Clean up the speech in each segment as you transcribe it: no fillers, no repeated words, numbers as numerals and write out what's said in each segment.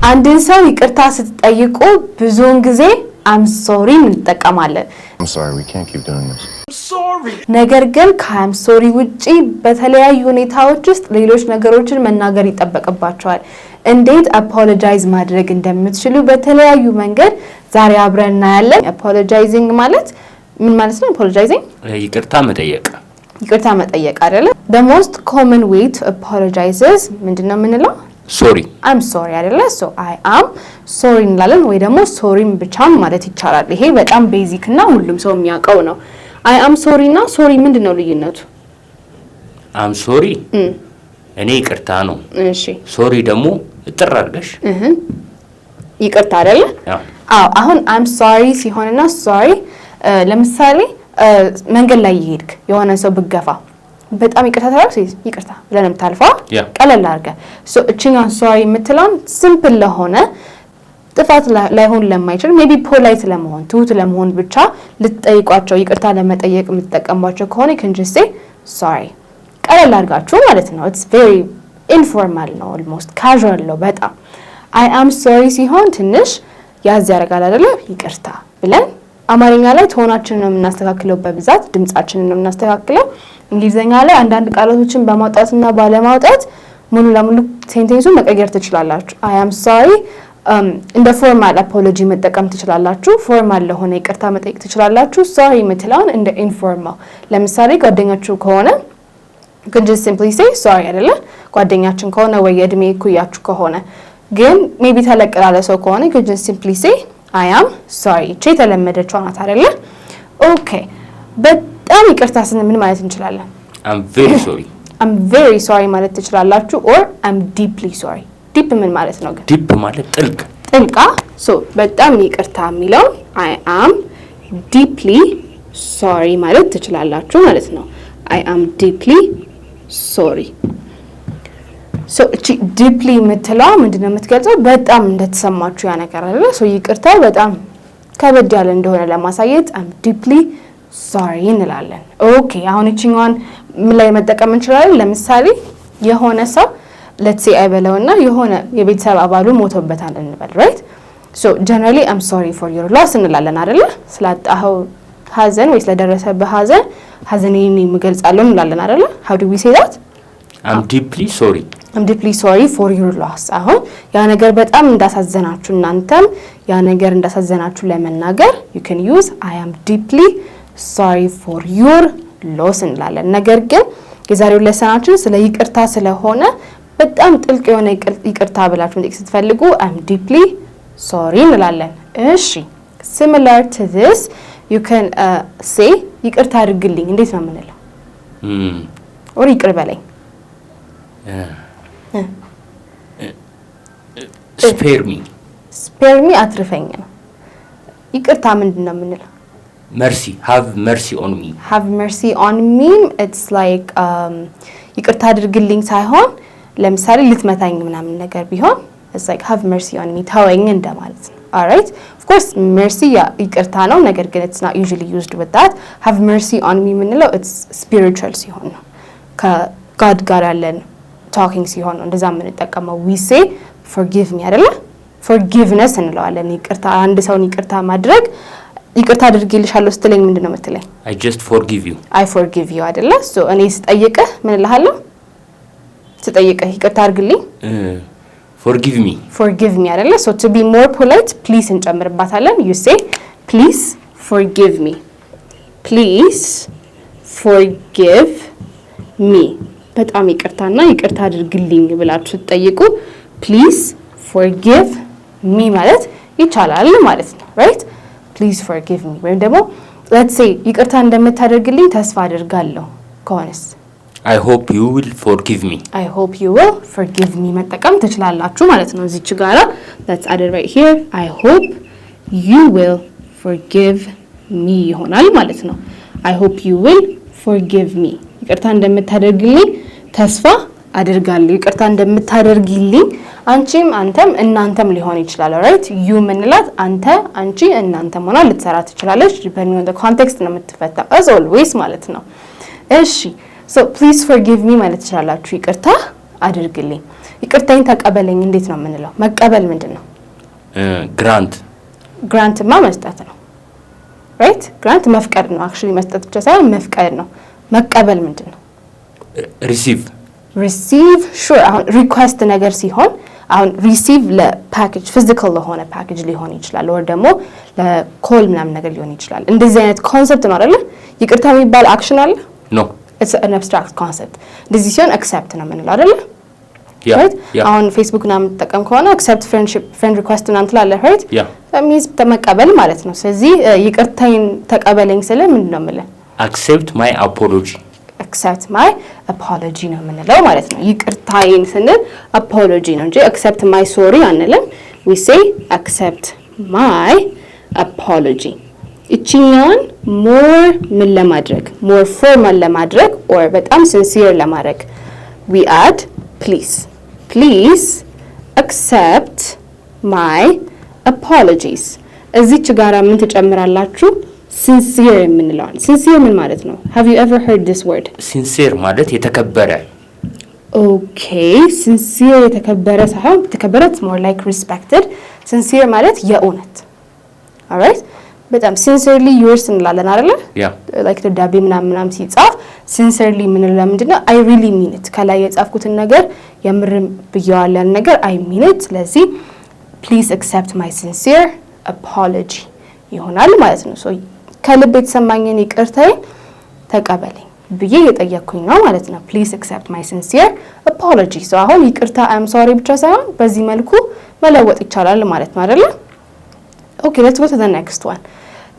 አንድን ሰው ይቅርታ ስትጠይቁ ብዙውን ጊዜ "I'm sorry" እንጠቀማለን። I'm sorry, we can't keep doing this. ነገር ግን ከ "I'm sorry" ውጪ በተለያዩ ሁኔታዎች ውስጥ ሌሎች ነገሮችን መናገር ይጠበቅባችኋል። እንዴት apologize ማድረግ እንደምትችሉ በተለያዩ መንገድ ዛሬ አብረን እናያለን። Apologizing ማለት ምን ማለት ነው? Apologizing? ይቅርታ መጠየቅ። ይቅርታ መጠየቅ አይደለ? The most common way to apologize is ምንድን ነው የምንለው? Sorry. "I'm sorry" አይደለ? So "I am sorry" እንላለን ወይ ደግሞ "sorry" ም ብቻም ማለት ይቻላል። ይሄ በጣም basic እና ሁሉም ሰው የሚያውቀው ነው። "I am sorry" እና "sorry" ምንድን ነው ልዩነቱ? "I'm sorry" እኔ ይቅርታ ነው። እሺ። "Sorry" ደግሞ እጥር አድርገሽ ይቅርታ አይደለ? አዎ። አሁን "I'm sorry" ሲሆንና "sorry" ለምሳሌ መንገድ ላይ እየሄድክ የሆነ ሰው ብገፋ በጣም ይቅርታ ትላለህ፣ ይቅርታ ብለህ ነው የምታልፈው። ቀለል አድርገህ so እችኛውን "sorry" የምትለውን simple ለሆነ ጥፋት ላይሆን ለማይችል maybe polite ለመሆን፣ ትሁት ለመሆን ብቻ ልትጠይቋቸው፣ ይቅርታ ለመጠየቅ የምትጠቀሟቸው ከሆነ can just say "sorry" ቀለል አድርጋችሁ ማለት ነው። It's very informal ነው፣ almost casual ነው በጣም። "I am sorry" ሲሆን ትንሽ ያዝ ያደርጋል አይደለ? ይቅርታ ብለን አማርኛ ላይ tone ኣችንን ነው የምናስተካክለው፣ በብዛት ድምጻችንን ነው የምናስተካክለው። እንግሊዝኛ ላይ አንዳንድ ቃላቶችን በማውጣትና ባለማውጣት ሙሉ ለሙሉ sentence ኡን መቀየር ትችላላችሁ። "I am sorry" እንደ formal apology መጠቀም ትችላላችሁ። Formal ለሆነ ይቅርታ መጠየቅ ትችላላችሁ። "Sorry" የምትለውን እንደ informal፣ ለምሳሌ ጓደኛችሁ ከሆነ ግን just simply say "sorry" አይደለ? ጓደኛችን ከሆነ ወይ የእድሜ እኩያችሁ ከሆነ፣ ግን maybe ተለቅ ላለ ሰው ከሆነ ግን just simply say "I am sorry"። እቺ የተለመደችው ናት አይደለ? Okay፣ በጣም ይቅርታ ስንል ምን ማለት እንችላለን? "I'm very sorry." "I'm very sorry" ማለት ትችላላችሁ። Or "I'm deeply sorry"። Deep ምን ማለት ነው ግን? Deep ማለት ጥልቅ። ጥልቃ። So በጣም ይቅርታ የሚለውን "I am deeply sorry" ማለት ትችላላችሁ ማለት ነው። "I am deeply sorry"። So እቺ "deeply" የምትለዋ ምንድን ነው የምትገልጸው? በጣም እንደተሰማችሁ ያ ነገር አይደለ? So ይቅርታው በጣም ከበድ ያለ እንደሆነ ለማሳየት "I'm deeply sorry" እንላለን። Okay፣ አሁን እቺኛዋን ምን ላይ መጠቀም እንችላለን? ለምሳሌ የሆነ ሰው፣ let's say አይበለውና የሆነ የቤተሰብ አባሉ ሞቶበታል እንበል፣ right? So generally "I'm sorry for your loss" እንላለን አይደለ? ስላጣኸው ሀዘን ወይ ስለደረሰብህ ሀዘን ሀዘኔን እገልጻለሁ እንላለን አይደለ? How do we say that? "I'm deeply sorry." "I'm deeply sorry for your loss"። አሁን ያ ነገር በጣም እንዳሳዘናችሁ፣ እናንተም ያ ነገር እንዳሳዘናችሁ ለመናገር you can use "I am deeply sorry for your loss" እንላለን። ነገር ግን የዛሬው lesson ኣችን ስለ ይቅርታ ስለሆነ በጣም ጥልቅ የሆነ ይቅርታ ብላችሁ መጠየቅ ስትፈልጉ "I'm deeply sorry" እንላለን። እሺ፣ similar to this you can say ይቅርታ አድርግልኝ እንዴት ነው የምንለው? Or ይቅር በለኝ? Spare me. "Spare me" አትርፈኝ ነው። ይቅርታ ምንድን ነው የምንለው? Mercy, have mercy on me. "Have mercy on me" it's like ይቅርታ አድርግልኝ ሳይሆን ለምሳሌ ልትመታኝ ምናምን ነገር ቢሆን it's like "have mercy on me"፣ ተወኝ እንደማለት ነው። Alright, of course "mercy" ይቅርታ ነው፣ ነገር ግን it's not usually used with that። "Have mercy on me" የምንለው it's spiritual ሲሆን ነው፣ ከ God ጋር ያለን talking ሲሆን ነው እንደዛ የምንጠቀመው። We say "forgive me" አይደለ? "Forgiveness" እንለዋለን። ይቅርታ፣ አንድ ሰውን ይቅርታ ማድረግ፣ ይቅርታ አድርጌልሻለሁ ስትለኝ ምንድን ነው የምትለኝ? I just forgive you. "I forgive you" አይደለ? So እኔ ስጠይቅህ ምን እልሃለሁ? ስጠይቅህ ይቅርታ አድርግልኝ? Forgive me. "Forgive me" አይደለ? So to be more polite "please" እንጨምርባታለን። You say "Please forgive me"። "Please forgive me"። በጣም ይቅርታና ይቅርታ አድርግልኝ ብላችሁ ስትጠይቁ "Please forgive me" ማለት ይቻላል ማለት ነው። Right? "Please forgive me" ወይም ደግሞ let's say ይቅርታ እንደምታደርግልኝ ተስፋ አድርጋለሁ ከሆነስ? I hope you will forgive me. "I hope you will forgive me" መጠቀም ትችላላችሁ ማለት ነው። እዚች ጋራ let's add it right here። "I hope you will forgive me" ይሆናል ማለት ነው። "I hope you will forgive me"፣ ይቅርታ እንደምታደርግልኝ ተስፋ አድርጋለሁ። ይቅርታ እንደምታደርጊልኝ፣ አንቺም አንተም እናንተም ሊሆን ይችላል። Right? "You" የምንላት አንተ፣ አንቺ፣ እናንተም ሆና ልትሰራ ትችላለች። Depending on the context ነው የምትፈታው as always ማለት ነው። እሺ፣ so "Please forgive me" ማለት ትችላላችሁ። ይቅርታ አድርግልኝ። ይቅርታዬን ተቀበለኝ እንዴት ነው የምንለው? መቀበል ምንድን ነው? Grant. Grant ማ መስጠት ነው፣ right? Grant መፍቀድ ነው። Actually መስጠት ብቻ ሳይሆን መፍቀድ ነው። መቀበል ምንድን ነው? Receive. Receive, sure። አሁን request ነገር ሲሆን፣ አሁን receive ለ package፣ physical ለሆነ ፓኬጅ ሊሆን ይችላል፣ ወይ ደግሞ ለ call ምናምን ነገር ሊሆን ይችላል። እንደዚህ አይነት concept ነው አይደለ? ይቅርታ የሚባል action አለ? No. It's an abstract concept። እንደዚህ ሲሆን accept ነው የምንለው አይደለ? Yeah. Right? Yeah. አሁን ፌስቡክ ምናምን የምትጠቀም ከሆነ accept friendship, friend request ምናምን ትላለህ፣ right? Yeah. Means መቀበል ማለት ነው። ስለዚህ ይቅርታዬን ተቀበለኝ ስልህ ምንድን ነው የምልህ? Accept my apology. Accept my apology ነው የምንለው ማለት ነው። ይቅርታዬን ስንል apology ነው እንጂ accept my sorry አንልም። We say accept my apology። እችኛዋን more ምን ለማድረግ፣ more formal ለማድረግ or በጣም sincere ለማድረግ we add please. Please accept my apologies። እዚች ጋራ ምን ትጨምራላችሁ? Sincere የምንለዋል። Sincere ምን ማለት ነው? Have you ever heard this word? Sincere ማለት የተከበረ። Okay, sincere የተከበረ ሳይሆን፣ የተከበረ more like respected። Sincere ማለት የእውነት፣ alright? በጣም sincerely yours እንላለን አይደለ? Yeah. Like ደብዳቤ ምናምን ምናምን ሲጻፍ sincerely የምንለው ለምንድን ነው? I really mean it። ከላይ የጻፍኩትን ነገር የምርም ብየዋል፣ ያን ነገር I mean it። ስለዚህ please accept my sincere apology ይሆናል ማለት ነው። So ከልብ የተሰማኝን ይቅርታዬን ተቀበለኝ ብዬ እየጠየቅኩኝ ነው ማለት ነው። Please accept my sincere apology። So አሁን ይቅርታ I'm sorry ብቻ ሳይሆን በዚህ መልኩ መለወጥ ይቻላል ማለት ነው አይደለ? Okay, let's go to the next one።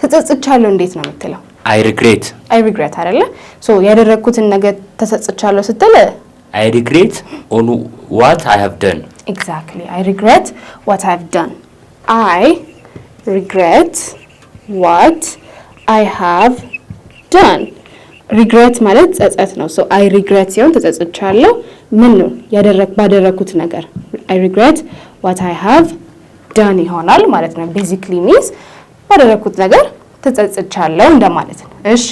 ተጸጽቻለሁ እንዴት ነው የምትለው? I regret. I regret አይደለ? So ያደረግኩትን ነገር ተጸጽቻለሁ ስትል? I regret on what I have done. Exactly. I regret what I've done. I regret what I have done። Regret ማለት ጸጸት ነው። So I regret ሲሆን ተጸጽቻለሁ። ምን ነው ባደረግኩት ነገር I regret what I have done ይሆናል ማለት ነው። Basically means ባደረግኩት ነገር ተጸጽቻለሁ እንደማለት ነው። እሺ፣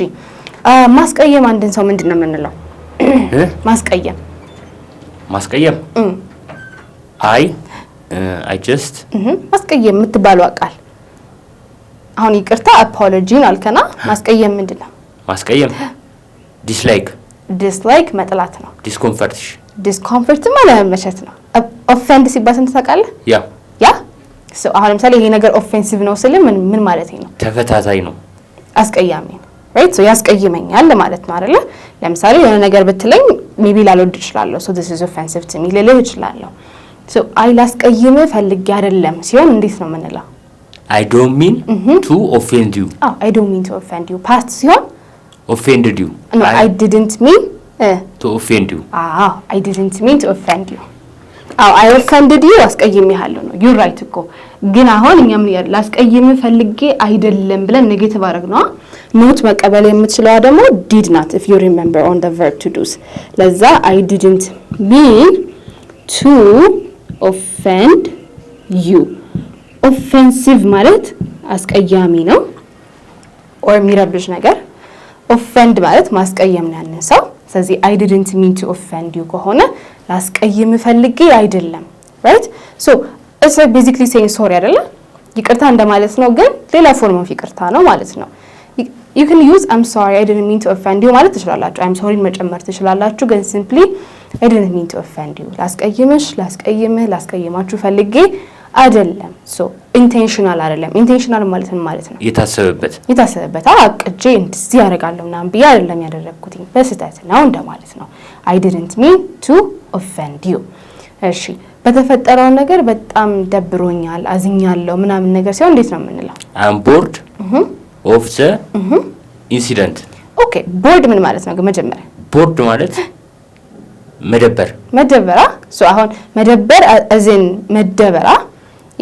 ማስቀየም አንድን ሰው ምንድን ነው የምንለው? ማስቀየም። ማስቀየም I just ማስቀየም የምትባለው ቃል፣ አሁን ይቅርታ apology ን አልከና ማስቀየም ምንድን ነው? ማስቀየም dislike. Dislike መጥላት ነው። Discomfort. Discomfort አለመመቸት ነው። Offend ሲባል ስንት ታውቃለህ? Yeah. Yeah, አሁን ለምሳሌ ይሄ ነገር offensive ነው ስል ምን ምን ማለት ነው? ተፈታታይ ነው። አስቀያሚ ነው። Right? So ያስቀይመኛል ማለት ነው አይደለ? ለምሳሌ የሆነ ነገር ብትለኝ maybe ላልወድ እችላለሁ። So this is offensive to me ልልህ እችላለሁ። So አይ ላስቀይምህ ፈልጌ አይደለም ሲሆን እንዴት ነው የምንለው? I don't mean to offend you. አዎ፣ I don't mean to offend you። Past ሲሆን? Offended you. No, I didn't mean To offend you. አዎ፣ I didn't mean to offend you። አዎ፣ I offended you አስቀይሜሃለሁ ነው። You right እኮ፣ ግን አሁን እኛ ምን ያል ላስቀይምህ ፈልጌ አይደለም ብለን negative አደረግ ነው። Not መቀበል የምትችለዋ ደግሞ did ናት if you remember on the verb to dos። ለዛ I didn't mean to offend you። Offensive ማለት አስቀያሚ ነው or የሚረብሽ ነገር። Offend ማለት ማስቀየም ነው ያንን ሰው። ስለዚህ I didn't mean to offend you ከሆነ ላስቀይም ፈልጌ አይደለም። Right? So it's basically saying sorry አይደለ? ይቅርታ እንደማለት ነው፣ ግን ሌላ form of ይቅርታ ነው ማለት ነው። You can use I'm sorry, I didn't mean to offend you ማለት ትችላላችሁ። I'm sorry ን መጨመር ትችላላችሁ። ግን simply I didn't mean to offend you፣ ላስቀይምሽ፣ ላስቀይምህ፣ ላስቀይማችሁ ፈልጌ አይደለም። So intentional አይደለም። Intentional ማለት ምን ማለት ነው? የታሰበበት። የታሰበበት፣ አቅጄ እንደዚህ ያደርጋለሁ ምናምን ብዬ አይደለም ያደረግኩት፣ በስህተት ነው እንደማለት ነው። I didn't mean to offend you። እሺ፣ በተፈጠረው ነገር በጣም ደብሮኛል፣ አዝኛለሁ ምናምን ነገር ሲሆን እንዴት ነው የምንለው? I'm bored of the incident. Okay, bored ምን ማለት ነው ግን መጀመሪያ? Bored ማለት መደበር። መደበራ። So አሁን መደበር as in መደበራ፣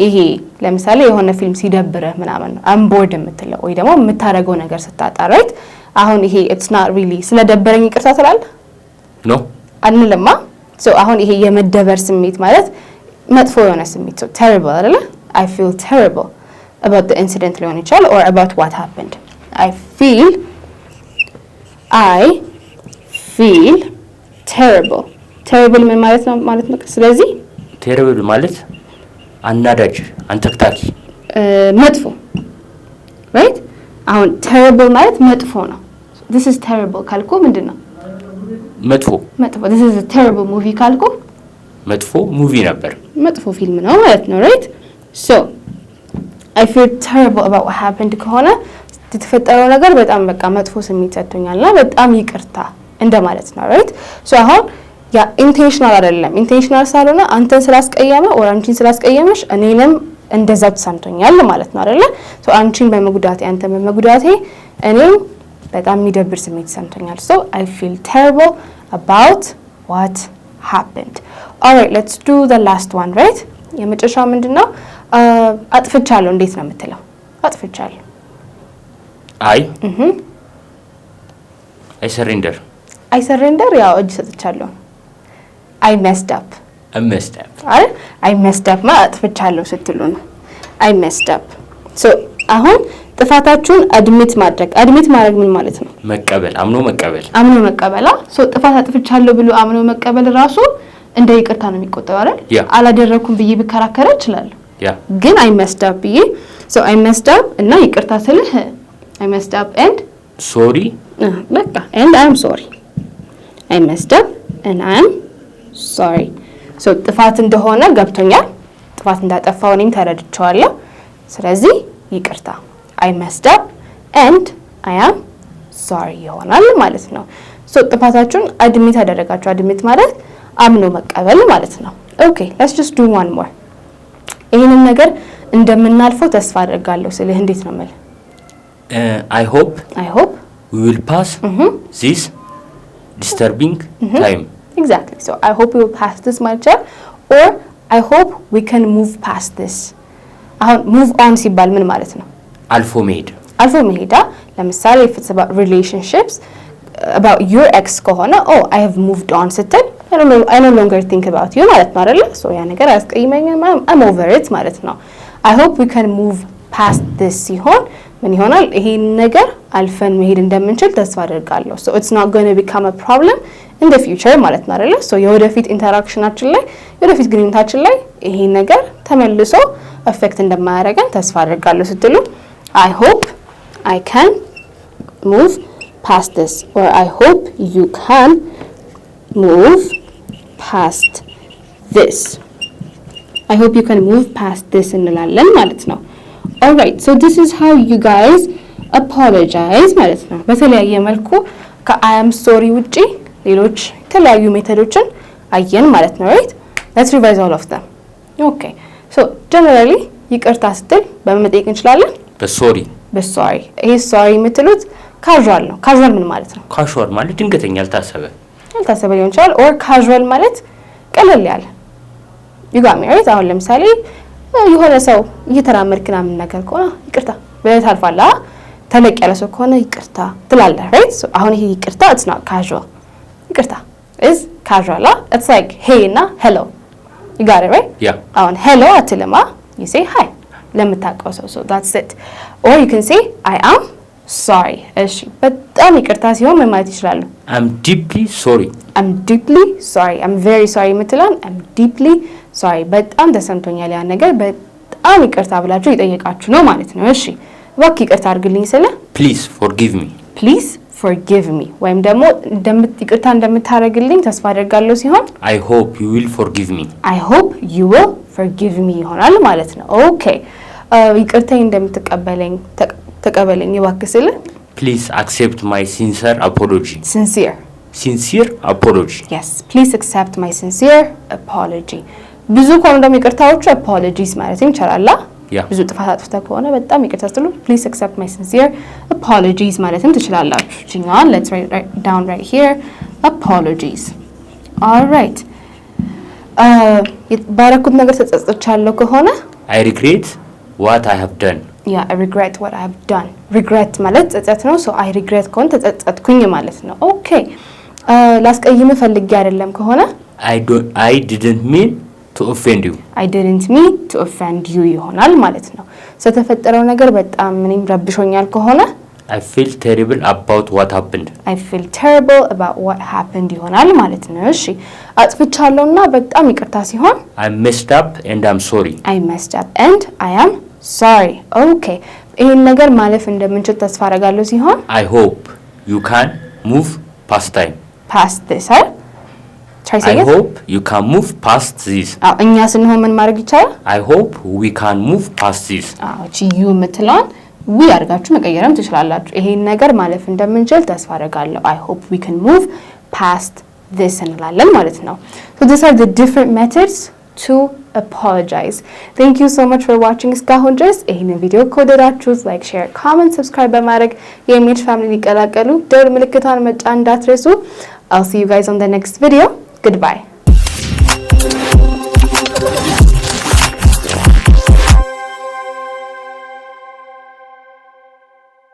ይሄ ለምሳሌ የሆነ ፊልም ሲደብርህ ምናምን ነው I'm bored የምትለው፣ ወይ ደግሞ የምታደርገው ነገር ስታጣ፣ right? አሁን ይሄ it's not really ስለደበረኝ ይቅርታ ትላለህ? No. አንልማ። So አሁን ይሄ የመደበር ስሜት ማለት መጥፎ የሆነ ስሜት፣ so terrible አይደለ? I feel terrible about the incident ሊሆን ይችላል or about what happened። I feel terrible። Terrible ምን ማለት ነው? ስለዚህ Terrible ማለት አናዳጅ፣ አንተክታኪ። መጥፎ፣ right? አሁን terrible ማለት መጥፎ ነው። "This is terrible" ካልኩ ምንድን ነው? መጥፎ። መጥፎ። "This is a terrible movie" ካልኩ? መጥፎ movie ነበር። መጥፎ ፊልም ነው ማለት ነው፣ right? So "I feel terrible about what happened" ከሆነ የተፈጠረው ነገር በጣም በቃ መጥፎ ስሜት ሰጥቶኛልና በጣም ይቅርታ እንደማለት ነው፣ right? So አሁን ያ intentional አይደለም። Intentional ስላልሆነ አንተን ስላስቀየመ or አንቺን ስላስቀየመሽ እኔንም እንደዛው ተሰምቶኛል ማለት ነው፣ አይደለ? So አንቺን በመጉዳቴ፣ አንተን በመጉዳቴ እኔም በጣም የሚደብር ስሜት ተሰምቶኛል። So I feel terrible about what happened. Alright, let's do the last one, right? የመጨረሻው ምንድን ነው? አጥፍቻለሁ እንዴት ነው የምትለው? አጥፍቻለሁ። I surrender. I surrender ያው እጅ ሰጥቻለሁ። I messed up. Messed up. አይደል? I messed up ማለት አጥፍቻለሁ ስትሉ ነው። I messed up. So አሁን ጥፋታችሁን admit ማድረግ። Admit ማድረግ ምን ማለት ነው? መቀበል፣ አምኖ መቀበል። አምኖ መቀበላ። So ጥፋት አጥፍቻለሁ ብሎ አምኖ መቀበል ራሱ እንደ ይቅርታ ነው የሚቆጠረው፣ አይደል? Yeah. አላደረኩም ብዬ ብከራከረ እችላለሁ። ግን I messed up ብዬ፣ so I messed up እና ይቅርታ ስልህ I messed up and Sorry. በቃ and I'm sorry. I messed up and I'm sorry. So ጥፋት እንደሆነ ገብቶኛል። ጥፋት እንዳጠፋው እኔም ተረድቼዋለሁ። ስለዚህ ይቅርታ፣ I messed up and I am sorry ይሆናል ማለት ነው። So ጥፋታችሁን admit አደረጋችሁ። Admit ማለት አምኖ መቀበል ማለት ነው። Okay, let's just do one more. ይህንን ነገር እንደምናልፈው ተስፋ አድርጋለሁ ስልህ እንዴት ነው የምልህ? I hope I hope we will pass this disturbing time. Exactly. So "I hope we will pass this" ማለት ይቻላል or "I hope we can move past this." አሁን move on ሲባል ምን ማለት ነው? አልፎ መሄድ። አልፎ መሄዳ። ለምሳሌ if it's about relationships, about your ex ከሆነ "Oh, I have moved on" ስትል "I no longer think about you" ማለት ነው፣ አይደለ? So ያ ነገር አያስቀይመኝም፣ I'm over it ማለት ነው። "I hope we can move past this" ሲሆን ምን ይሆናል? ይሄን ነገር አልፈን መሄድ እንደምንችል ተስፋ አድርጋለሁ። So it's not going to become a problem in the future ማለት ነው፣ አይደለ? So የወደፊት interaction ኣችን ላይ፣ የወደፊት ግንኙነታችን ላይ ይሄ ነገር ተመልሶ affect እንደማያደርገን ተስፋ አድርጋለሁ ስትሉ "I hope I can move past this" or "I hope you can move past this." "I hope you can move past this" እንላለን ማለት ነው። Alright, so this is how you guys apologize ማለት ነው። በተለያየ መልኩ ከ "I am sorry" ውጪ ሌሎች የተለያዩ method ኦችን አየን ማለት ነው። Right, let's revise all of them. Okay, so generally ይቅርታ ስትል በምን መጠየቅ እንችላለን? በ sorry። በ sorry። ይሄ sorry የምትሉት casual ነው። Casual ምን ማለት ነው? Casual ማለት ድንገተኛ፣ ያልታሰበ። ያልታሰበ ሊሆን ይችላል። Or casual ማለት ቀለል ያለ፣ you got me, right? አሁን ለምሳሌ የሆነ ሰው እየተራመድክ ምናምን ነገር ከሆነ ይቅርታ ብለህ ታልፋለህ። ተለቅ ያለ ሰው ከሆነ ይቅርታ ትላለህ፣ right? አሁን ይሄ ይቅርታ it's not casual። ይቅርታ is casual። It's like hey እና hello, you got it, right? Yeah. አሁን hello አትልማ፣ you say hi ለምታውቀው ሰው። So that's it. Or you can say "I am sorry"። እሺ፣ በጣም ይቅርታ ሲሆን ምን ማለት ይችላሉ? I'm deeply sorry. I'm deeply sorry. I'm very sorry የምትለን I'm deeply sorry፣ በጣም ተሰምቶኛል ያን ነገር፣ በጣም ይቅርታ ብላችሁ እየጠየቃችሁ ነው ማለት ነው። እሺ፣ እባክህ ይቅርታ አድርግልኝ ስለ Please forgive me. Please forgive me ወይም ደግሞ ይቅርታ እንደምታደርግልኝ ተስፋ አደርጋለሁ ሲሆን I hope you will forgive me. I hope you will forgive me ይሆናል ማለት ነው። Okay, ይቅርታዬን እንደምትቀበለኝ፣ ተቀበለኝ እባክህ ስል? Please accept my sincere apology. Sincere. Sincere apology. Yes, please accept my sincere apology። ብዙ ከሆኑ ደግሞ ይቅርታዎቹ apologies ማለት ይቻላል። Yeah. ብዙ ጥፋት አጥፍተህ ከሆነ በጣም ይቅርታ ስትሉ "Please accept my sincere apologies" ማለትም ትችላላችሁ። ችኛዋን let's write down right here, apologies. All right, ባረኩት ነገር ተጸጽቻለሁ ከሆነ? I regret what I have done. Yeah, I regret what I have done. Regret ማለት ጸጸት ነው። So I regret ከሆነ ተጸጸትኩኝ ማለት ነው። Okay, ላስቀይምህ ፈልጌ አይደለም ከሆነ? I didn't mean to offend you. I didn't mean to offend you ይሆናል ማለት ነው። ስለተፈጠረው ነገር በጣም እኔም ረብሾኛል ከሆነ? I feel terrible about what happened. I feel terrible about what happened ይሆናል ማለት ነው። እሺ፣ አጥፍቻለሁና በጣም ይቅርታ ሲሆን? I messed up and I'm sorry. I messed up and I am sorry. Okay፣ ይህን ነገር ማለፍ እንደምንችል ተስፋ አደርጋለሁ ሲሆን? I hope you can move past time. Past this አይደል? Try I say it. Hope you can move past this. አዎ፣ እኛ ስንሆን ምን ማድረግ ይቻላል? I hope we can move past this. አዎ፣ እቺ you የምትለዋን we አድርጋችሁ መቀየርም ትችላላችሁ። ይሄን ነገር ማለፍ እንደምንችል ተስፋ አደርጋለሁ። I hope we can move past this እንላለን ማለት ነው። So these are the different methods to apologize. Thank you so much for watching እስካሁን ድረስ። ይህንን ቪዲዮ ከወደዳችሁት like፣ share፣ comment፣ subscribe በማድረግ የኢሜጅ family ሊቀላቀሉ ደወል ምልክቷን መጫን እንዳትረሱ። I'll see you guys on the next video. Goodbye.